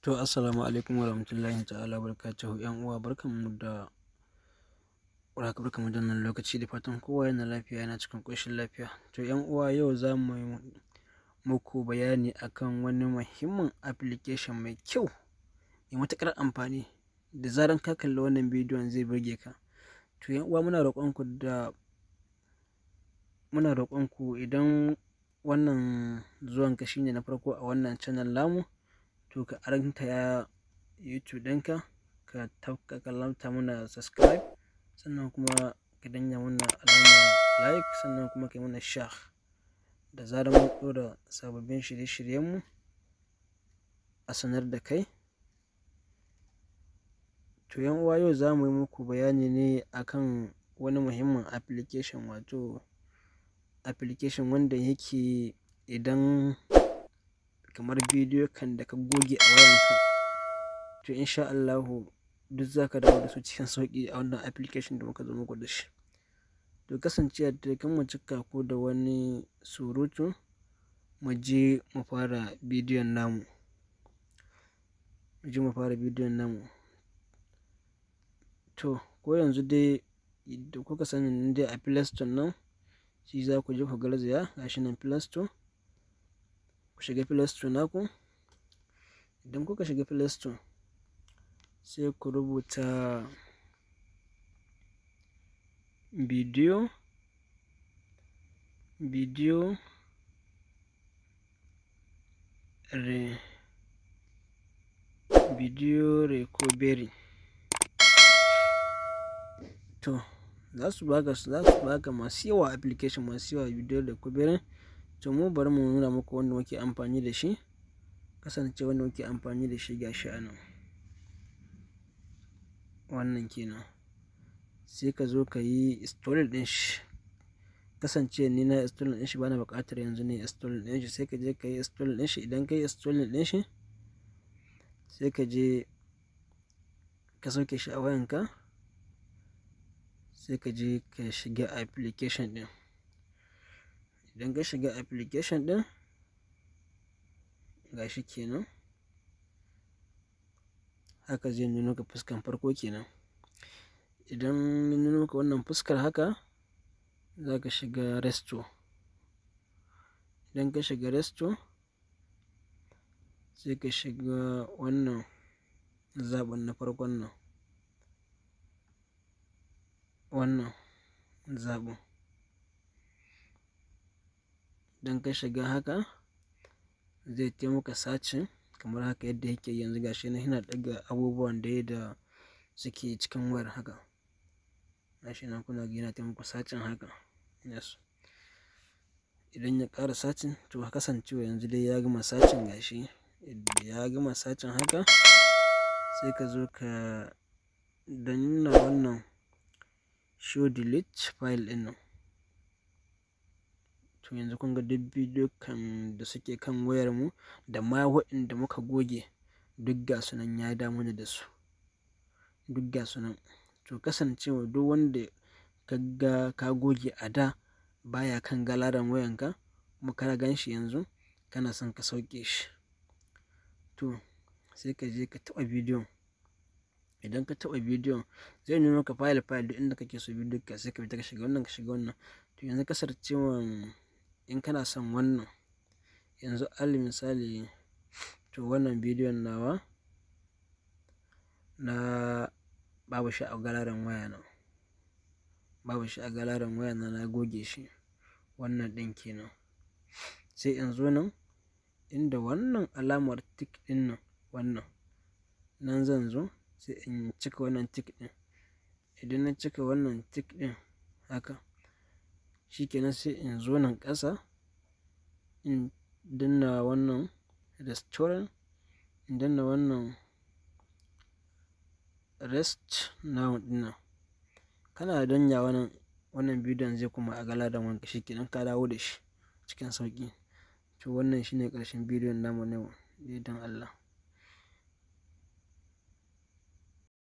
To, assalamu alaikum warahmatullahi ta'ala barakatuhu. 'Yan uwa, barkanmu da warhaka, barkanmu da wannan lokaci, da fatan kowa yana lafiya, yana cikin ƙoshin lafiya. To 'yan uwa, yau za mu yi muku bayani akan wani muhimmin application mai kyau, mai matuƙar amfani, da zaran ka kalli wannan bidiyon zai burge ka. To 'yan uwa, muna roƙonku, idan wannan zuwanka shine na farko a wannan channel namu, to ka arantaya YouTube ɗinka, ka tafka ka mana subscribe, sannan kuma ka danna mana alamar like, sannan kuma ka yi mana share. Da zarar mun ɗora sababbin shirye-shiryenmu a sanar da kai. To 'yan uwa, yau za mu yi muku bayani ne akan wani muhimmin application, wato application wanda yake idan kamar bidiyo kan da ka goge a wayanka, to insha Allahu duk za ka dawo da su cikin sauƙi a wannan application da muka zo muku da shi. To kasancewa da kan mu cika ku da wani surutu, mu je mu fara bidiyon namu. Mu je mu fara bidiyon namu. To ko yanzu dai da kuka sani dai, a Play Store nan shi za ku je ku garzaya. Gashi nan Play Store. Ku shiga Play Store naku. Idan kuka shiga Play Store, sai ku rubuta video recovery. To za su baka masu yawa, application masu yawa, video recovery. To mu bari mu nuna muku wanda muke amfani da shi. Kasance wanda muke amfani da shi gashi a nan. Wannan kenan. Sai ka zo ka yi install ɗin shi. Kasance ni na install ɗin shi, bana buƙatar yanzu ne install ɗin shi. Sai ka je ka yi install ɗin shi. Idan ka yi install ɗin shi, sai ka je ka sauke shi a wayanka, sai ka je ka shiga application ɗin. Idan ka shiga application ɗin, gashi kenan, haka zai nuno ka fuskan farko kenan. Idan ya nuno maka wannan fuskar haka, za ka shiga restore. Idan ka shiga restore, sai ka shiga wannan zaɓin na farkon nan, wannan zaɓin. Idan ka shiga haka, zai taimaka searching kamar haka yadda yake yanzu. Gashi nan yana ɗaga abubuwan da da suke cikin wayar haka. Gashi nan kuna ga yana taimaka searching haka. Yes. Idan ya ƙara searching, to kasancewa yanzu dai ya gama searching, gashi ya gama searching haka, sai ka zo ka danna wannan show delete file ɗin nan. To yanzu kun ga duk bidiyo kan da suke kan wayar mu da ma waɗanda muka goge, duk ga su nan ya dawo mana da su. Duk ga su nan. To kasancewa duk wanda ka ga ka goge a da baya kan gallery-n wayanka, kuma ka gan shi yanzu kana son ka sauke shi, to sai ka je ka taɓa bidiyon. Idan ka taɓa bidiyon, zai nuno maka file file, duk inda kake so bidiyon ka, sai ka fita ka shiga wannan, ka shiga wannan. To yanzu kasancewan in kana son wannan yanzu, alal misali, to wannan bidiyon nawa na babu shi a gallery-n wayana. Babu shi a gallery-n wayana, na goge shi. Wannan ɗin kenan. Sai in zo nan inda wannan alamar tick ɗin nan, wannan. Nan zan zo sai in cika wannan tick ɗin. Idan na cika wannan tick ɗin haka, shi kenan, sai in zo nan ƙasa in danna wannan restore, in danna wannan restore now ɗin nan. Kana danna wannan, wannan bidiyon zai koma a gallery-n wayanka. Shi kenan, ka dawo da shi cikin sauƙi. To wannan shine ƙarshen bidiyon namu na yau, da yardan Allah.